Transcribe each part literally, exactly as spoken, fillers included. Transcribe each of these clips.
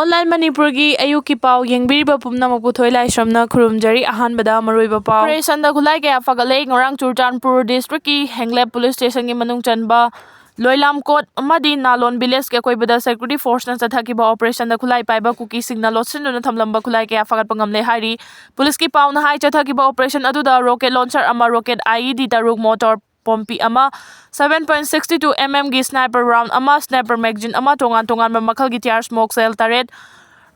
Online ꯃꯅꯤꯄꯨꯔꯒꯤ ꯑꯌꯨꯛꯀꯤ ꯄꯥꯎ ꯌꯦꯡꯕꯤꯔꯤꯕ ꯄꯨꯝꯅꯃꯛꯄꯨ ꯊꯣꯏ ꯂꯥꯏꯁ꯭ꯔꯝꯅ ꯈꯨꯔꯨꯝꯖꯔꯤ꯫ ꯑꯍꯥꯟꯕꯗ ꯃꯔꯨꯑꯣꯏꯕ ꯄꯥꯎ꯫ ꯑꯣꯄꯔꯦꯁꯟꯗ ꯈꯨꯠꯂꯥꯏ ꯀꯌꯥ ꯐꯒꯠꯂꯦ꯫ ꯉꯔꯥꯡ ꯆꯨꯔꯆꯥꯟꯄꯨꯔ ꯗꯤꯁꯇ꯭ꯔꯤꯛꯀꯤ ꯍꯦꯡꯂꯦꯞ ꯄꯨꯂꯤꯁ ꯁ꯭ꯇꯦꯁꯟꯒꯤ ꯃꯅꯨꯡ ꯆꯟꯕ ꯂꯣꯏꯂꯥꯝꯀꯣꯠ ꯑꯃꯗꯤ ꯅꯥꯂꯣꯟ ꯚꯤꯂꯦꯖꯀꯤ ꯑꯀꯣꯏꯕꯗ ꯁꯦꯀ꯭ꯌꯨꯔꯤꯇꯤ ꯐꯣꯔꯁꯅ ꯆꯠꯊꯈꯤꯕ ꯑꯣꯄꯔꯦꯁꯟꯗ ꯈꯨꯠꯂꯥꯏ ꯄꯥꯏꯕ ꯀꯨꯀꯤꯁꯤꯡꯅ ꯂꯣꯠꯁꯤꯟꯗꯨꯅ ꯊꯝꯂꯝꯕ ꯈꯨꯠꯂꯥꯏ ꯀꯌꯥ ꯐꯒꯠꯄ ꯉꯝꯂꯦ ꯍꯥꯏꯔꯤ꯫ ꯄꯨꯂꯤꯁꯀꯤ ꯄꯥꯎꯅ ꯍꯥꯏ, ꯆꯠꯊꯈꯤꯕ ꯑꯣꯄꯔꯦꯁꯟ ꯑꯗꯨꯗ ꯔꯣꯀꯦꯠ ꯂꯣꯟꯆꯔ ꯑꯃ, ꯔꯣꯀꯦꯠ ꯑꯥꯏꯏꯗꯤ ꯇꯔꯨꯛ, ꯃꯣꯇꯣꯔ ꯄꯣꯝꯄꯤ ꯑꯃ, seven point six two mm ꯒꯤ ꯁ꯭ꯅꯥꯏꯄꯔ ꯔꯥꯎꯟ ꯑꯃ, ꯁ꯭ꯅꯥꯏꯄꯔ ꯃꯦꯒꯖꯤꯟ ꯑꯃ, ꯇꯣꯉꯥꯟ ꯇꯣꯉꯥꯟꯕ ꯃꯈꯜꯒꯤ ꯇꯤꯌꯥꯔ ꯁ꯭ꯃꯣꯛ ꯁꯦꯜ ꯇꯔꯦꯠ,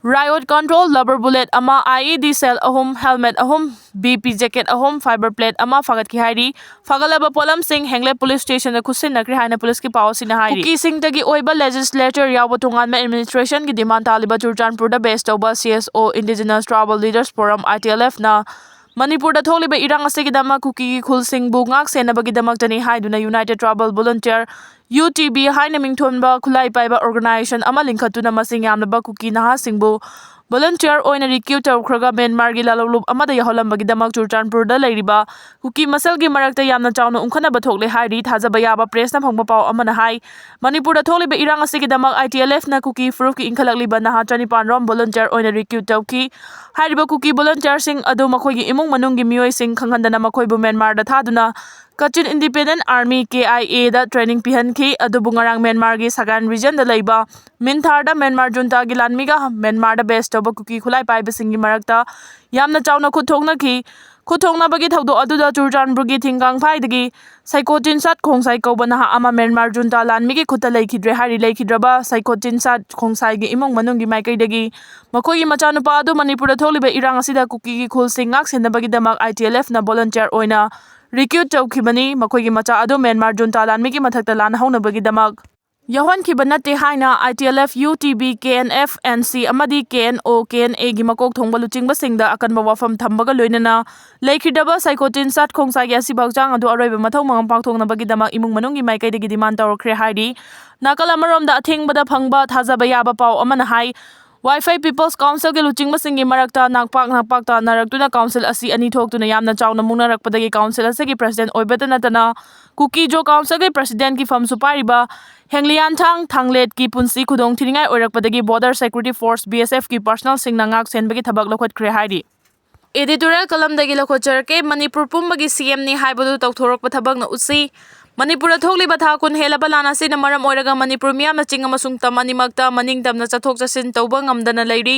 ꯔꯥꯏꯑꯣꯠ ꯀꯟꯇ꯭ꯔꯣꯜ ꯂꯕꯔ ꯕꯨꯂꯦꯠ ꯑꯃ, ꯑꯥꯏꯏꯗꯤ ꯁꯦꯜ ꯑꯍꯨꯝ, ꯍꯦꯜꯃꯦꯠ ꯑꯍꯨꯝ, ꯕꯤꯄꯤ ꯖꯦꯀꯦꯠ ꯑꯍꯨꯝ, ꯐꯥꯏꯕꯔ ꯄ꯭ꯂꯦꯠ ꯑꯃ ꯐꯥꯒꯠꯈꯤ ꯍꯥꯏꯔꯤ꯫ ꯐꯒꯠꯂꯕ ꯄꯣꯠꯂꯝꯁꯤꯡ ꯍꯦꯡꯂꯦꯞ ꯄꯨꯂꯤꯁ ꯁ꯭ꯇꯦꯁꯟꯗ ꯈꯨꯠꯁꯤꯟꯅꯈ꯭ꯔꯦ ꯍꯥꯏꯅ ꯄꯨꯂꯤꯁꯀꯤ ꯄꯥꯎ ꯑꯁꯤꯅ ꯍꯥꯏꯔꯤ꯫ ꯀꯨꯀꯤꯁꯤꯡꯇꯒꯤ ꯑꯣꯏꯕ ꯂꯦꯖꯤꯁꯂꯦꯆꯔ ꯌꯥꯎꯕ ꯇꯣꯉꯥꯟꯕ ꯑꯦꯗꯃꯤꯅꯤꯁꯇ꯭ꯔꯦꯁꯟꯒꯤ ꯗꯤꯃꯥꯟ ꯇꯥꯜꯂꯤꯕ ꯆꯨꯔꯆꯥꯟꯄꯨꯔꯗ ꯕꯦꯁ ꯇꯧꯕ C S O, Indigenous Tribal Leaders Forum, I T L ꯑꯦꯐꯅ ꯃꯅꯤꯄꯨꯔꯗ ꯊꯣꯛꯂꯤꯕ ꯏꯔꯥꯡ ꯑꯁꯤꯒꯤꯗꯃꯛ ꯀꯨꯀꯤꯒꯤ ꯈꯨꯜꯁꯤꯡꯕꯨ ꯉꯥꯛ ꯁꯦꯟꯅꯕꯒꯤꯗꯃꯛꯇꯅꯤ ꯍꯥꯏꯗꯨꯅ United Tribal Volunteer, U T V, ꯍꯥꯏꯅ ꯃꯤꯡꯊꯣꯟꯕ ꯈꯨꯠꯂꯥꯏ ꯄꯥꯏꯕ ꯑꯣꯔꯒꯅꯥꯏꯖꯦꯁꯟ ꯑꯃ ꯂꯤꯡꯈꯠꯇꯨꯅ ꯃꯁꯤꯡ ꯌꯥꯝꯂꯕ ꯀꯨꯀꯤ ꯅꯍꯥꯁꯤꯡꯕꯨ ꯚꯣꯂꯨꯟꯇꯤꯌꯔ ꯑꯣꯏꯅ ꯔꯤꯀ꯭ꯔꯨꯠ ꯇꯧꯈ꯭ꯔꯒ ꯃ꯭ꯌꯥꯟꯃꯥꯔꯒꯤ ꯂꯥꯜꯍꯧꯂꯨꯞ ꯑꯃꯗ ꯌꯥꯎꯍꯜꯂꯝꯕꯒꯤꯗꯃꯛ ꯆꯨꯔꯆꯥꯟꯄꯨꯔꯗ ꯂꯩꯔꯤꯕ ꯀꯨꯀꯤ ꯃꯁꯦꯜꯒꯤ ꯃꯔꯛꯇ ꯌꯥꯝꯅ ꯆꯥꯎꯅ ꯎꯪꯈꯠꯅꯕ ꯊꯣꯛꯂꯦ ꯍꯥꯏꯔꯤ꯫ ꯊꯥꯖꯕ ꯌꯥꯕ ꯄ꯭ꯔꯦꯁꯅ ꯐꯪꯕ ꯄꯥꯎ ꯑꯃꯅ ꯍꯥꯏ, ꯃꯅꯤꯄꯨꯔꯗ ꯊꯣꯛꯂꯤꯕ ꯏꯔꯥꯡ ꯑꯁꯤꯒꯤꯗꯃꯛ ꯑꯥꯏ ꯇꯤ ꯑꯦꯜ ꯑꯦꯐꯅ ꯀꯨꯀꯤ ꯐꯨꯔꯨꯞꯀꯤ ꯏꯟꯈꯠꯂꯛꯂꯤꯕ ꯅꯍꯥ ꯆꯅꯤꯄꯥꯟ ꯔꯣꯝ ꯚꯣꯂꯨꯟꯇꯤꯌꯔ ꯑꯣꯏꯅ ꯔꯤꯀ꯭ꯔꯨꯠ ꯇꯧꯈꯤ꯫ ꯍꯥꯏꯔꯤꯕ ꯀꯨꯀꯤ ꯚꯣꯂꯨꯟꯇꯤꯌꯔꯁꯤꯡ ꯑꯗꯨ ꯃꯈꯣꯏꯒꯤ ꯏꯃꯨꯡ ꯃꯅꯨꯡꯒꯤ ꯃꯤꯑꯣꯏꯁꯤꯡ ꯈꯪꯍꯟꯗꯅ ꯃꯈꯣꯏꯕꯨ ꯃ꯭ꯌꯥꯟꯃꯥꯔꯗ ꯊꯥꯗꯨꯅ ꯀꯆꯤꯟ ꯏꯟꯗꯤꯄꯦꯟꯗꯦꯟ ꯑꯥꯔꯃꯤ, ꯀꯦ ꯑꯥꯏ ꯑꯦꯗ ꯇ꯭ꯔꯦꯅꯤꯡ ꯄꯤꯍꯟꯈꯤ꯫ ꯑꯗꯨꯕꯨ ꯉꯔꯥꯡ ꯃ꯭ꯌꯥꯟꯃꯥꯔꯒꯤ ꯁꯒꯥꯟ ꯔꯤꯖꯟꯗ ꯂꯩꯕ ꯃꯤꯟꯊꯥꯔꯗ ꯃ꯭ꯌꯥꯟꯃꯥꯔ ꯖꯨꯟꯇꯥꯒꯤ ꯂꯥꯟꯃꯤꯒ ꯃ꯭ꯌꯥꯟꯃꯥꯔꯗ ꯕꯦꯁ ꯇꯧꯕ ꯀꯨꯀꯤ ꯈꯨꯠꯂꯥꯏ ꯄꯥꯏꯕꯁꯤꯡꯒꯤ ꯃꯔꯛꯇ ꯌꯥꯝꯅ ꯆꯥꯎꯅ ꯈꯨꯠ ꯊꯣꯛꯅꯈꯤ꯫ ꯈꯨꯠ ꯊꯣꯛꯅꯕꯒꯤ ꯊꯧꯗꯣꯛ ꯑꯗꯨꯗ ꯆꯨꯔꯆꯥꯟꯄꯨꯔꯒꯤ ꯊꯤꯡꯒꯥꯡꯐꯥꯏꯗꯒꯤ ꯁꯥꯏꯀꯣ ꯆꯤꯟꯁꯥꯠ ꯈꯣꯡꯁꯥꯏ ꯀꯧꯕ ꯅꯍꯥ ꯑꯃ ꯃ꯭ꯌꯥꯟꯃꯥꯔ ꯖꯨꯟꯇꯥ ꯂꯥꯟꯃꯤꯒꯤ ꯈꯨꯠꯇ ꯂꯩꯈꯤꯗ꯭ꯔꯦ ꯍꯥꯏꯔꯤ꯫ ꯂꯩꯈꯤꯗ꯭ꯔꯕ ꯁꯥꯏꯀꯣ ꯆꯤꯟꯁꯥꯠ ꯈꯣꯡꯁꯥꯏꯒꯤ ꯏꯃꯨꯡ ꯃꯅꯨꯡꯒꯤ ꯃꯥꯏꯀꯩꯗꯒꯤ ꯃꯈꯣꯏꯒꯤ ꯃꯆꯥꯅꯨꯄꯥ ꯑꯗꯨ ꯃꯅꯤꯄꯨꯔꯗ ꯊꯣꯛꯂꯤꯕ ꯏꯔꯥꯡ ꯑꯁꯤꯗ ꯀꯨꯀꯤꯒꯤ ꯈꯨꯜꯁꯤꯡ ꯉꯥꯛ ꯁꯦꯟꯅꯕꯒꯤꯗꯃꯛ ꯑꯥꯏ ꯇꯤ ꯑꯦꯜ ꯑꯦꯐꯅ ꯚꯣꯂꯨꯟꯇꯤꯌꯔ ꯑꯣꯏꯅ ꯔꯤꯀ꯭ꯔꯨꯠ ꯇꯧꯈꯤꯕꯅꯤ꯫ ꯃꯈꯣꯏꯒꯤ ꯃꯆꯥ ꯑꯗꯨ ꯃ꯭ꯌꯥꯟꯃꯥꯔ ꯖꯨꯟꯇꯥ ꯂꯥꯟꯃꯤꯒꯤ ꯃꯊꯛꯇ ꯂꯥꯟ ꯍꯧꯅꯕꯒꯤꯗꯃꯛ ꯌꯥꯎꯍꯟꯈꯤꯕ ꯅꯠꯇꯦ ꯍꯥꯏꯅ I T L F, U T V, K N F, N C ꯑꯃꯗꯤ ꯀꯦ ꯑꯦꯟ ꯑꯣ, ꯀꯦ ꯑꯦꯟ ꯑꯦꯒꯤ ꯃꯀꯣꯛ ꯊꯣꯡꯕ ꯂꯨꯆꯤꯡꯕꯁꯤꯡꯗ ꯑꯀꯟꯕ ꯋꯥꯐꯝ ꯊꯝꯕꯒ ꯂꯣꯏꯅꯅ ꯂꯩꯈꯤꯗ꯭ꯔꯕ ꯁꯥꯏꯀꯣ ꯆꯤꯟꯁꯥꯠ ꯈꯣꯡꯁꯥꯏꯒꯤ ꯑꯁꯤꯕ ꯍꯛꯆꯥꯡ ꯑꯗꯨ ꯑꯔꯣꯏꯕ ꯃꯊꯧ ꯃꯉꯝ ꯄꯥꯡꯊꯣꯛꯅꯕꯒꯤꯗꯃꯛ ꯏꯃꯨꯡ ꯃꯅꯨꯡꯒꯤ ꯃꯥꯏꯀꯩꯗꯒꯤ ꯗꯤꯃꯥꯟ ꯇꯧꯔꯛꯈ꯭ꯔꯦ ꯍꯥꯏꯔꯤ꯫ ꯅꯥꯀꯜ ꯑꯃꯔꯣꯝꯗ ꯑꯊꯦꯡꯕꯗ ꯐꯪꯕ ꯊꯥꯖꯕ ꯌꯥꯕ ꯄꯥꯎ ꯑꯃꯅ ꯍꯥꯏ, ꯋꯥꯏꯐꯩ People's Councilꯒꯤ ꯂꯨꯆꯤꯡꯕꯁꯤꯡꯒꯤ ꯃꯔꯛꯇ ꯅꯥꯛꯄꯥꯛ ꯅꯥꯛꯄꯥꯛ ꯇꯥꯅꯔꯛꯇꯨꯅ council ꯑꯁꯤ ꯑꯅꯤ ꯊꯣꯛꯇꯨꯅ ꯌꯥꯝꯅ ꯆꯥꯎꯅ ꯃꯨꯛꯅꯔꯛꯄꯗꯒꯤ council ꯑꯁꯤꯒꯤ president ꯑꯣꯏꯕꯇ ꯅꯠꯇꯅ ꯀꯨꯀꯤ-ꯖꯣ Councilꯒꯤ presidentꯀꯤ ꯐꯝꯁꯨ ꯄꯥꯏꯔꯤꯕ ꯍꯦꯡꯂꯤꯌꯥꯟꯊꯥꯡ ꯊꯥꯡꯂꯦꯠꯀꯤ ꯄꯨꯟꯁꯤ ꯈꯨꯗꯣꯡ ꯊꯤꯅꯤꯡꯉꯥꯏ ꯑꯣꯏꯔꯛꯄꯗꯒꯤ border security force, B S Fꯀꯤ personnelꯁꯤꯡꯅ ꯉꯥꯛ ꯁꯦꯟꯕꯒꯤ ꯊꯕꯛ ꯂꯧꯈꯠꯈ꯭ꯔꯦ ꯍꯥꯏꯔꯤ꯫ Editorial ꯀꯂꯝꯗꯒꯤ ꯂꯧꯈꯠꯆꯔꯛꯀꯦ꯫ ꯃꯅꯤꯄꯨꯔ ꯄꯨꯝꯕꯒꯤ C Mꯅꯤ ꯍꯥꯏꯕꯗꯨ ꯇꯧꯊꯣꯔꯛꯄ ꯊꯕꯛꯅ ꯎꯠꯁꯤ꯫ ꯃꯅꯤꯄꯨꯔꯗ ꯊꯣꯛꯂꯤꯕ ꯊꯥ ꯀꯨꯟ ꯍꯦꯜꯂꯕ ꯂꯥꯟ ꯑꯁꯤꯅ ꯃꯔꯝ ꯑꯣꯏꯔꯒ ꯃꯅꯤꯄꯨꯔ ꯃꯤꯌꯥꯝꯅ ꯆꯤꯡ ꯑꯃꯁꯨꯡ ꯇꯝ ꯑꯅꯤꯃꯛꯇ ꯃꯅꯤꯡ ꯇꯝꯅ ꯆꯠꯊꯣꯛ ꯆꯠꯁꯤꯟ ꯇꯧꯕ ꯉꯝꯗꯅ ꯂꯩꯔꯤ꯫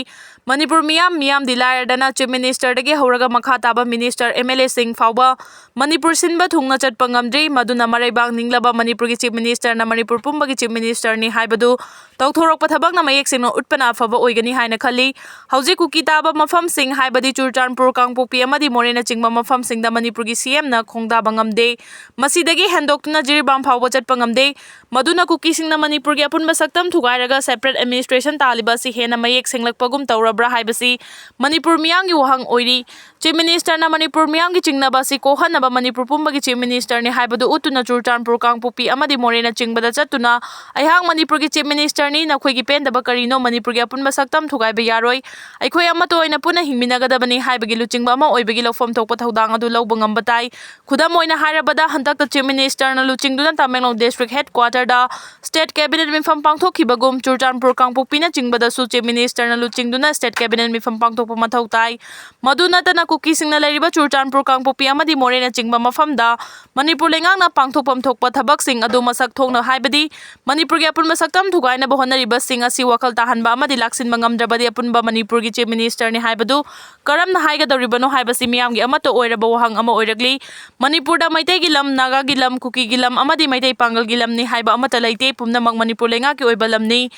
ꯃꯅꯤꯄꯨꯔ ꯃꯤꯌꯥꯝ, ꯃꯤꯌꯥꯝꯗꯤ ꯂꯥꯏꯔꯗꯅ Chief Ministerꯗꯒꯤ ꯍꯧꯔꯒ ꯃꯈꯥ ꯇꯥꯕ minister, M L Aꯁꯤꯡ ꯐꯥꯎꯕ ꯃꯅꯤꯄꯨꯔ ꯁꯤꯟꯕ ꯊꯨꯡꯅ ꯆꯠꯄ ꯉꯝꯗ꯭ꯔꯤ꯫ ꯃꯗꯨꯅ ꯃꯔꯩꯕꯥꯛ ꯅꯤꯡꯂꯕ ꯃꯅꯤꯄꯨꯔꯒꯤ Chief Ministerꯅ ꯃꯅꯤꯄꯨꯔ ꯄꯨꯝꯕꯒꯤ Chief Ministerꯅꯤ ꯍꯥꯏꯕꯗꯨ ꯇꯧꯊꯣꯔꯛꯄ ꯊꯕꯛꯅ ꯃꯌꯦꯛ ꯁꯦꯡꯅ ꯎꯠꯄꯅ ꯑꯐꯕ ꯑꯣꯏꯒꯅꯤ ꯍꯥꯏꯅ ꯈꯜꯂꯤ꯫ ꯍꯧꯖꯤꯛ ꯀꯨꯀꯤ ꯇꯥꯕ ꯃꯐꯝꯁꯤꯡ ꯍꯥꯏꯕꯗꯤ ꯆꯨꯔꯆꯥꯟꯄꯨꯔ, ꯀꯥꯡꯄꯣꯛꯄꯤ ꯑꯃꯗꯤ ꯃꯣꯔꯦꯅꯆꯤꯡꯕ ꯃꯐꯝꯁꯤꯡꯗ ꯃꯅꯤꯄꯨꯔꯒꯤ C Mꯅ ꯈꯣꯡꯗꯥꯕ ꯉꯝꯗꯦ꯫ ꯃꯁꯤꯗꯒꯤ ꯍꯦꯟꯗꯣꯛꯇꯨꯅ ꯖꯤꯔꯤꯕꯥꯝ ꯐꯥꯎꯕ ꯆꯠꯄ ꯉꯝꯗꯦ꯫ ꯃꯗꯨꯅ ꯀꯨꯀꯤꯁꯤꯡꯅ ꯃꯅꯤꯄꯨꯔꯒꯤ ꯑꯄꯨꯟꯕ ꯁꯛꯇꯝ ꯊꯨꯒꯥꯏꯔꯒ separate administration ꯇꯥꯜꯂꯤꯕ ꯑꯁꯤ ꯍꯦꯟꯅ ꯃꯌꯦꯛ ꯁꯦꯡꯂꯛꯄꯒꯨꯝ ꯇꯧꯔꯕ꯭ꯔꯥ ꯍꯥꯏꯕꯁꯤ ꯃꯅꯤꯄꯨꯔ ꯃꯤꯌꯥꯝꯒꯤ ꯋꯥꯍꯪ ꯑꯣꯏꯔꯤ꯫ Chief Ministerꯅ ꯃꯅꯤꯄꯨꯔ ꯃꯤꯌꯥꯝꯒꯤ ꯆꯤꯡꯅꯕ ꯑꯁꯤ ꯀꯣꯛꯍꯟꯅꯕ ꯃꯅꯤꯄꯨꯔ ꯄꯨꯝꯕꯒꯤ Chief Ministerꯅꯤ ꯍꯥꯏꯕꯗꯨ ꯎꯠꯇꯨꯅ ꯆꯨꯔꯆꯥꯟꯄꯨꯔ, ꯀꯥꯡꯄꯣꯛꯄꯤ ꯑꯃꯗꯤ ꯃꯣꯔꯦꯅꯆꯤꯡꯕꯗ ꯆꯠꯇꯨꯅ, "ꯑꯩꯍꯥꯛ ꯃꯅꯤꯄꯨꯔꯒꯤ Chief Ministerꯅꯤ, ꯅꯈꯣꯏꯒꯤ ꯄꯦꯟꯗꯕ ꯀꯔꯤꯅꯣ? ꯃꯅꯤꯄꯨꯔꯒꯤ ꯑꯄꯨꯟꯕ ꯁꯛꯇꯝ ꯊꯨꯒꯥꯏꯕ ꯌꯥꯔꯣꯏ, ꯑꯩꯈꯣꯏ ꯑꯃꯠꯇ ꯑꯣꯏꯅ ꯄꯨꯟꯅ ꯍꯤꯡꯃꯤꯟꯅꯒꯗꯕꯅꯤ" ꯍꯥꯏꯕꯒꯤ ꯂꯨꯆꯤꯡꯕ ꯑꯃ ꯑꯣꯏꯕꯒꯤ ꯂꯧꯐꯝ ꯊꯣꯛꯄ ꯊꯧꯗꯥꯡ ꯑꯗꯨ ꯂꯧꯕ ꯉꯝꯕ ꯇꯥꯏ꯫ ꯈꯨꯗꯝ ꯑꯣꯏꯅ ꯍꯥꯏꯔꯕꯗ, ꯍꯟꯗꯛꯇ Chief Ministerꯅ ꯂꯨꯆꯤꯡꯗꯨꯅ ꯇꯃꯦꯡꯂꯣꯡ district headquarterꯗ State Cabinet ꯃꯤꯐꯝ ꯄꯥꯡꯊꯣꯛꯈꯤꯕꯒꯨꯝ, ꯆꯨꯔꯆꯥꯟꯄꯨꯔ, ꯀꯥꯡꯄꯣꯛꯄꯤꯅꯆꯤꯡꯕꯗꯁꯨ Chief Ministerꯅ ꯂꯨꯆꯤꯡꯗꯨꯅ State Cabinet ꯃꯤꯐꯝ ꯄꯥꯡꯊꯣꯛꯄ ꯃꯊꯧ ꯇꯥꯏ꯫ ꯃꯗꯨ ꯅꯠꯇꯅ ꯀꯨꯀꯤꯁꯤꯡꯅ ꯂꯩꯔꯤꯕ ꯆꯨꯔꯆꯥꯟꯄꯨꯔ, ꯀꯥꯡꯄꯣꯛꯄꯤ ꯑꯃꯗꯤ ꯃꯣꯔꯦꯅꯆꯤꯡꯕ ꯃꯐꯝꯗ ꯃꯅꯤꯄꯨꯔ ꯂꯩꯉꯥꯛꯅ ꯄꯥꯡꯊꯣꯛꯐꯝ ꯊꯣꯛꯄ ꯊꯕꯛꯁꯤꯡ ꯑꯗꯨ ꯃꯁꯛ ꯊꯣꯛꯅ, ꯍꯥꯏꯕꯗꯤ ꯃꯅꯤꯄꯨꯔꯒꯤ ꯑꯄꯨꯟꯕ ꯁꯛꯇꯝ ꯊꯨꯒꯥꯏꯅꯕ ꯍꯣꯠꯅꯔꯤꯕꯁꯤꯡ ꯑꯁꯤ ꯋꯥꯈꯜ ꯇꯥꯍꯟꯕ ꯑꯃꯗꯤ ꯂꯥꯛꯁꯤꯟꯕ ꯉꯝꯗ꯭ꯔꯕꯗꯤ ꯑꯄꯨꯟꯕ ꯃꯅꯤꯄꯨꯔꯒꯤ Chief Ministerꯅꯤ ꯍꯥꯏꯕꯗꯨ ꯀꯔꯝꯅ ꯍꯥꯏꯒꯗꯧꯔꯤꯕꯅꯣ ꯍꯥꯏꯕꯁꯤ ꯃꯤꯌꯥꯝꯒꯤ ꯑꯃꯠꯇ ꯑꯣꯏꯔꯕ ꯋꯥꯍꯪ ꯑꯃ ꯑꯣꯏꯔꯛꯂꯤ꯫ ꯃꯅꯤꯄꯨꯔꯗ ꯃꯩꯇꯩꯒꯤ ꯂꯝ, ꯅꯥꯒꯥꯒꯤ ꯂꯝ, ꯀꯨꯀꯤꯒꯤ ꯂꯝ ꯑꯃꯗꯤ ꯃꯩꯇꯩ ꯄꯥꯡꯒꯜꯒꯤ ꯂꯝꯅꯤ ꯍꯥꯏꯕ ꯑꯃꯠꯇ ꯂꯩꯇꯦ꯫ ꯄꯨꯝꯅꯃꯛ ꯃꯅꯤꯄꯨꯔ ꯂꯩꯉꯥꯛꯀꯤ ꯑꯣꯏꯕ ꯂꯝꯅꯤ꯫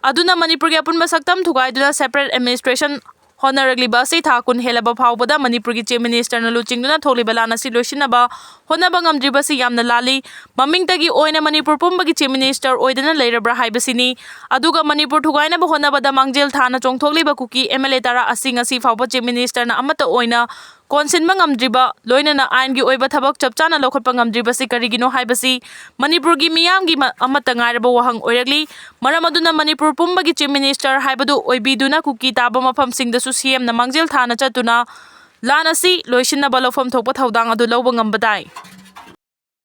ꯑꯗꯨꯅ ꯃꯅꯤꯄꯨꯔꯒꯤ ꯑꯄꯨꯟꯕ ꯁꯛꯇꯝ ꯊꯨꯒꯥꯏꯗꯨꯅ separate administration ꯍꯣꯠꯅꯔꯛꯂꯤꯕ ꯑꯁꯤ ꯊꯥ ꯀꯨꯟ ꯍꯦꯜꯂꯕ ꯐꯥꯎꯕꯗ ꯃꯅꯤꯄꯨꯔꯒꯤ Chief Ministerꯅ ꯂꯨꯆꯤꯡꯗꯨꯅ ꯊꯣꯛꯂꯤꯕ ꯂꯥꯟ ꯑꯁꯤ ꯂꯣꯏꯁꯤꯟꯅꯕ ꯍꯣꯠꯅꯕ ꯉꯝꯗ꯭ꯔꯤꯕꯁꯤ ꯌꯥꯝꯅ ꯂꯥꯜꯂꯤ꯫ ꯃꯃꯤꯡꯇꯒꯤ ꯑꯣꯏꯅ ꯃꯅꯤꯄꯨꯔ ꯄꯨꯝꯕꯒꯤ Chief Minister ꯑꯣꯏꯗꯅ ꯂꯩꯔꯕ꯭ꯔꯥ ꯍꯥꯏꯕꯁꯤꯅꯤ꯫ ꯑꯗꯨꯒ ꯃꯅꯤꯄꯨꯔ ꯊꯨꯒꯥꯏꯅꯕ ꯍꯣꯠꯅꯕꯗ ꯃꯥꯡꯖꯤꯜ ꯊꯥꯅ ꯆꯣꯡꯊꯣꯛꯂꯤꯕ ꯀꯨꯀꯤ M L A ꯇꯔꯥ ꯑꯁꯤ ꯉꯁꯤ ꯐꯥꯎꯕ Chief Ministerꯅ ꯑꯃꯠꯇ ꯑꯣꯏꯅ ꯀꯣꯟꯁꯤꯟꯕ ꯉꯝꯗ꯭ꯔꯤꯕ, ꯂꯣꯏꯅꯅ ꯑꯥꯏꯟꯒꯤ ꯑꯣꯏꯕ ꯊꯕꯛ ꯆꯞ ꯆꯥꯅ ꯂꯧꯈꯠꯄ ꯉꯝꯗ꯭ꯔꯤꯕꯁꯤ ꯀꯔꯤꯒꯤꯅꯣ ꯍꯥꯏꯕꯁꯤ ꯃꯅꯤꯄꯨꯔꯒꯤ ꯃꯤꯌꯥꯝꯒꯤ ꯃ-, ꯑꯃꯠꯇ ꯉꯥꯏꯔꯕ ꯋꯥꯍꯪ ꯑꯣꯏꯔꯛꯂꯤ꯫ ꯃꯔꯝ ꯑꯗꯨꯅ ꯃꯅꯤꯄꯨꯔ ꯄꯨꯝꯕꯒꯤ Chief Minister ꯍꯥꯏꯕꯗꯨ ꯑꯣꯏꯕꯤꯗꯨꯅ ꯀꯨꯀꯤ ꯇꯥꯕ ꯃꯐꯝꯁꯤꯡꯗꯁꯨ C M ꯅ ꯃꯥꯡꯖꯤꯜ ꯊꯥꯅ ꯆꯠꯇꯨꯅ ꯂꯥꯟ ꯑꯁꯤ ꯂꯣꯏꯁꯤꯟꯅꯕ ꯂꯧꯐꯝ ꯊꯣꯛꯄ ꯊꯧꯗꯥꯡ ꯑꯗꯨ ꯂꯧꯕ ꯉꯝꯕ ꯇꯥꯏ꯫